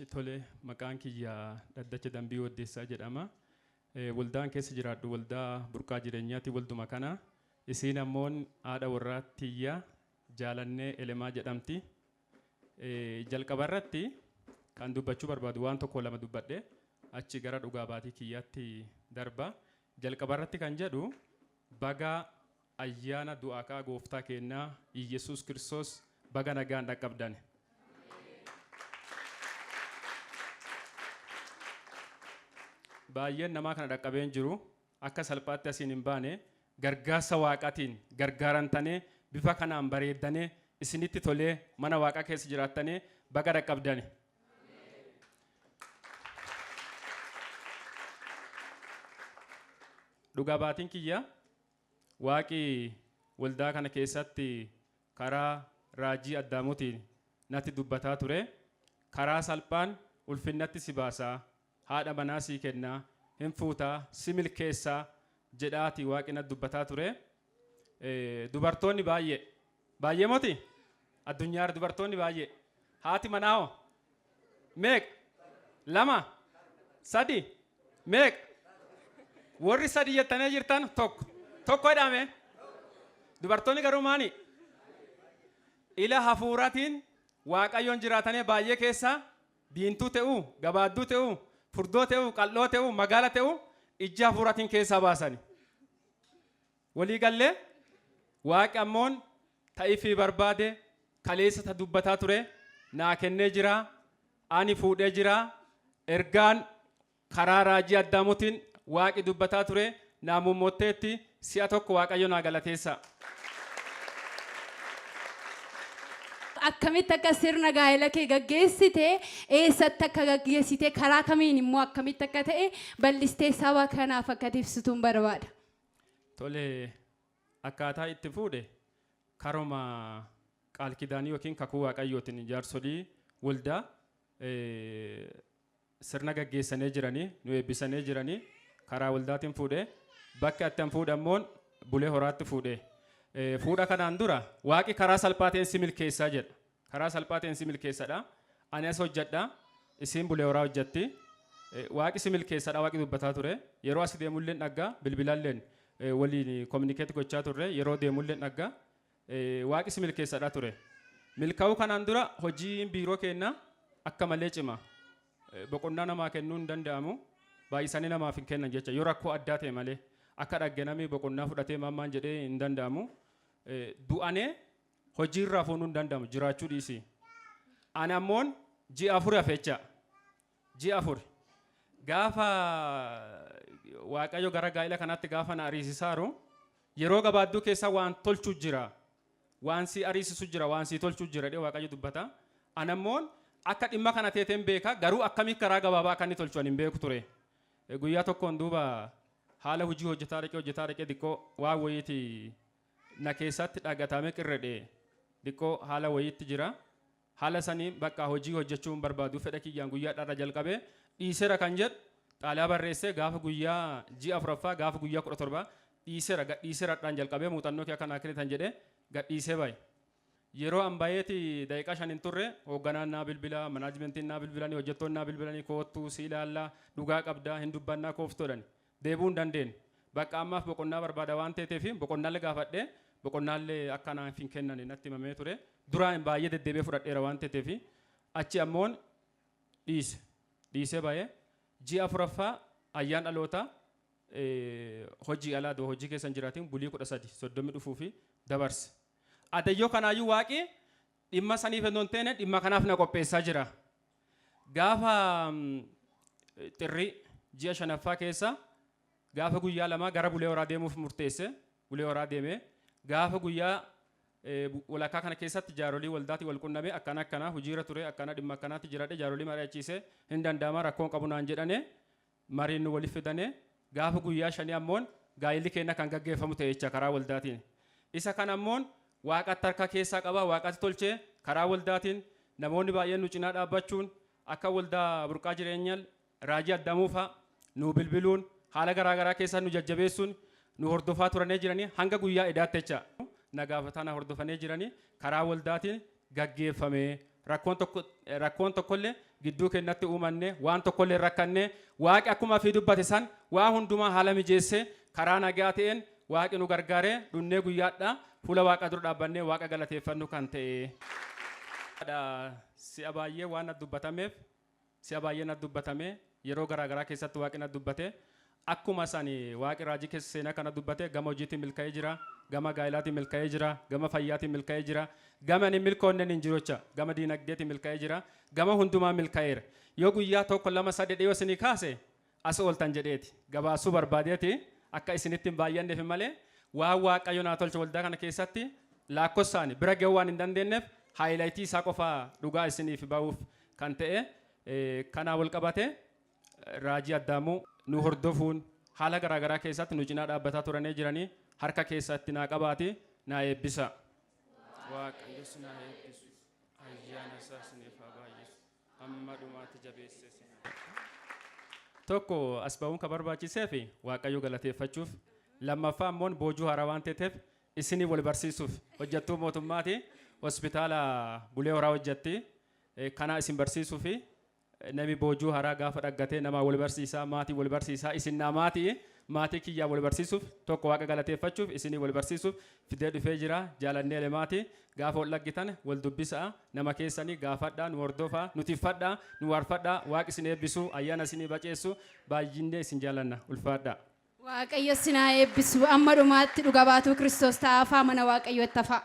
Tole, maqaan kiyya Dhaddacha Dambii Waddeessaa jedhama. Waldaan keessa jiraadhu waldaa Burqaa Jireenyaati, walduma kana. Isiin ammoon haadha warraa tiyya, Jaalannee Elemaa jedhamti. Jalqaba irratti kan dubbachuu barbaadu waan tokko lama dubbadhe achi gara dhugaa baatii kiyyaatti darba. Jalqaba irratti kan jedhu, baga ayyaana du'aa ka'aa gooftaa keenyaa Iyyasuus Kiristoos baga nagaan dhaqqabdan. Baay'een namaa kana dhaqqabeen jiru akka salphaatti asiin hin baane. Gargaarsa Waaqaatiin gargaaramtanee, bifa kanaan bareeddanee, isinitti tolee, mana Waaqaa keessa jiraattanii baga dhaqqabdani. Dhugaa baatiin kiyya, Waaqi waldaa kana keessatti karaa raajii Addaamuutiin natti dubbataa ture. Karaa salphaan ulfinnatti si baasaa, haadha manaa sii kennaa, hin fuutaa, si milkeessaa jedhaati Waaqi natti dubbataa ture. Dubartoonni baay'ee. Baay'ee moti? Addunyaarra dubartoonni baay'ee. Haati manaa hoo? Meeqa? Lama? Sadi? Meeqa? Warri sadi jettanii jirtan tokko. Tokko jedhame. Dubartoonni garuu maani? Ila hafuuraatiin Waaqayyoon jiraatanii baay'ee keessaa diintuu ta'uu, gabaadduu ta'uu, furdoo ta'uu, qal'oo ta'uu, magaala ta'uu ijja hafuuraatiin keessaa baasani. Walii gallee? Waaqi ammoon ta'ifii barbaade kaleessa ta dubbataa ture naa kennee jira. Ani fuudhee jira. Ergaan karaa raajii Addaamuutiin Waaqi dubbataa ture naa muummotteetti. Si'a tokko Waaqayyo naa galateessa. Akkamitti akka sirna gaa'ela kee gaggeessite, eessatti akka gaggeessite, karaa kamiin immoo akkamitti akka ta'e bal'istee saba kanaaf akka ibsituun barbaada. Tole, akkaataa itti fuudhe karoma qaalkidaanii yookiin kakuu Waaqayyootiin jaarsolii waldaa sirna gaggeessanii jiranii, nu eebbisanii jiranii, karaa waldaatiin fuudhe. Bakki attan fuudhe ammoon Bulee Horaatti fuudhe. Fuudha kanaan dura Waaqi karaa salphaa ta'een si milkeessaa jedha. Karaa salphaa ta'een si milkeessadha. Ani as hojjedha. Isiin Bulee Horaa hojjetti. Waaqi si milkeessadha, Waaqi dubbataa ture. Yeroo as deemullee dhaggaa, bilbilalleen waliin communicate gochaa turre, yeroo deemullee dhaggaa. Waaqi si milkeessadha ture. Milkaa'uu kanaan dura hojiin biiroo keenyaa akka malee cima. Boqonnaa namaa kennuu hin danda'amu. Baay'isanii namaaf hin kennan jecha, yoo rakkoo addaa ta'e malee. Akka dhagge namni boqonnaa fudhatee maammaan jedhee hin danda'amu. Du'anee hojiirraa fuunuu hin danda'amu, jiraachuu dhiisi. Ani ammoon ji'a 4 hafe jecha. Ji'a 4. Gaafa Waaqayyo gara gaa'ila kanaatti gaafa na ariisisaaru, yeroo gabaadduu keessa waan tolchu jira. Waan si ariisisu jira, waan si tolchu jira jedhee Waaqayyo dubbata. Ani ammoon akka dhimma kana teeteen beeka, garuu akkamii karaa gabaabaa akka inni tolchu ani hin beeku ture. Guyyaa tokkoon duuba haala hojii hojjetaa dhaqee hojjetaa dhaqee, xiqqoo waan wayiiti na keessatti dhagatamee qirredhe, xiqqoo haala wayiitti jira. Haala sanii bakka hojii hojjechuu hin barbaadu, fedha kiyyaan guyyaa dharra jalqabee dhiisera kan jedhu xaalayaa barreessee, gaafa guyyaa ji'a afuraffaa gaafa guyyaa 17 dhiisera, gadhiiseradhaan jalqabee, muuxannoo kee akka naa kennitan jedhee gadhiisee bahe. Yeroo an baheeti daqiiqaa 5 hin turre, hoogganaan naa bilbila, manaajimentiin naa bilbilanii, hojjettoonni naa bilbilanii, "Koottuu si ilaallaa, dhugaa qabdaa, hin dubbannaa, kooftoodhani." Deebi'uu hin dandeenye. Bakka ammaaf boqonnaa barbaada waan ta'eef boqonnaallee gaafadhee, boqonnaallee akka naaf hin kennane natti himamee ture. Duraan baay'ee deddeebi'ee fudhadheera waan ta'eef achi ammoon dhiise. Dhiisee bahee ji'a afuraffaa ayyaan dhalootaa hojii alaa hojii keessa hin jiraatin bulii 13 30 dhufuu fi dabarse. Adayyoo kanaayyuu Waaqi dhimma saniif hin teene, dhimma kanaaf na qopheessaa jira. Gaafa xirrii ji'a shanaffaa keessa gaafa guyyaa 2 gara Bulee Horaa deemuuf murteesse. Bulee Horaa deemee gaafa guyyaa walakkaa kana keessatti jaarolii waldaatii wal qunname. Akkana akkana hojiirra ture, akkana dhimma akkanaatti jiradhe, jaarolii mari'achiise, hin danda'ama, rakkoon qabu naan jedhane. Mariin nu waliif fidane. Gaafa guyyaa 5 ammoon gaa'illi keenya kan gaggeeffamu ta'e jecha karaa waldaatiin. Isa kan ammoon Waaqatti harka keessaa qaba, Waaqatti tolchee. Karaa waldaatiin namoonni baay'een nu cinaa dhaabbachuun, akka waldaa Burqaa Jireenyaa Raajii Addamuufaa nu bilbiluun, haala garaa garaa keessaa nu jajjabeessuun nu hordofaa turanii jiranii, hanga guyyaa edaatti jecha na gaafataa na hordofanii jiranii, karaa waldaatiin gaggeeffame. Rakkoon tokko rakkoon tokkollee Gidduu kennatti uumanne waan tokkollee hin rakkanne. Waaqi akkuma fi dubbate san waa hundumaa haala mijeesse, karaa nagaa ta'een Waaqi nu gargaaree dhunnee guyyaadha fuula Waaqa dura dhaabbannee Waaqa galateeffannu kan ta'e. Si'a baay'ee waan na dubbatameef, si'a baay'ee na dubbatame, yeroo garaa garaa keessatti Waaqi na dubbate. Akkuma sani Waaqi raajii keessa seenaa kana dubbate, gama hojiitiin milkaa'ee jira, gama gaa'elaatiin milkaa'ee jira, gama fayyaatiin milkaa'ee jira, gama ani milkoonneen hin jiru jecha, gama diinagdeetiin milkaa'ee jira, gama hundumaa milkaa'eera. Yoo guyyaa tokko, lama, sadii dhiyoo isinii kaase as ooltan jedheeti gabaasuu barbaadeeti, akka isinitti hin baay'anneef malee, waan Waaqayyo naa tolche waldaa kana keessatti lakkoofsaan bira ga'uu waan hin dandeenyeef, highlight isaa qofa dhugaa isiniif ba'uuf kan ta'e. Kanaa wal qabate raajii Addaamuu nu hordofuun haala garaagaraa keessatti nu cinaa dhaabbataa turanii jiranii, harka keessatti naa qabaati naa eebbisa. Waaqayyo si naa eebbisu, ayyaana isaa isiniif haa baay'isu, hamma dhumaatti jabeessee isin. Tokko, as ba'uun kan barbaachisee fi Waaqayyo galateeffachuuf. Lammaffaa immoo boojuu haaraa waan ta'eef isinii wal barsiisuuf. Hojjettuu mootummaati, hospitaala Bulee Horaa hojjetti. Kana isin barsiisuu fi nami boojuu haaraa gaafa dhaggatee nama wal barsiisaa, maatii wal barsiisaa. Isin naa maatii, maatii kiyyaa wal barsiisuuf, tokko Waaqa galateeffachuuf, isinii wal barsiisuuf fidee dhufee jira. Jaalannee maatii gaafa wal dhaggitan wal dubbisaa, nama keessanii gaafadhaa, nu hordofaa, nu tiffadhaa, nu waarfadhaa. Waaqi isin eebbisu, ayyaana isinii baceessu. Baay'inee isin jaalanna, ulfaadhaa. Waaqayyo sinaa eebbisu, amma dhumaatti dhuga baatuu Kiristoos ta'aafaa, mana Waaqayyootti hafaa.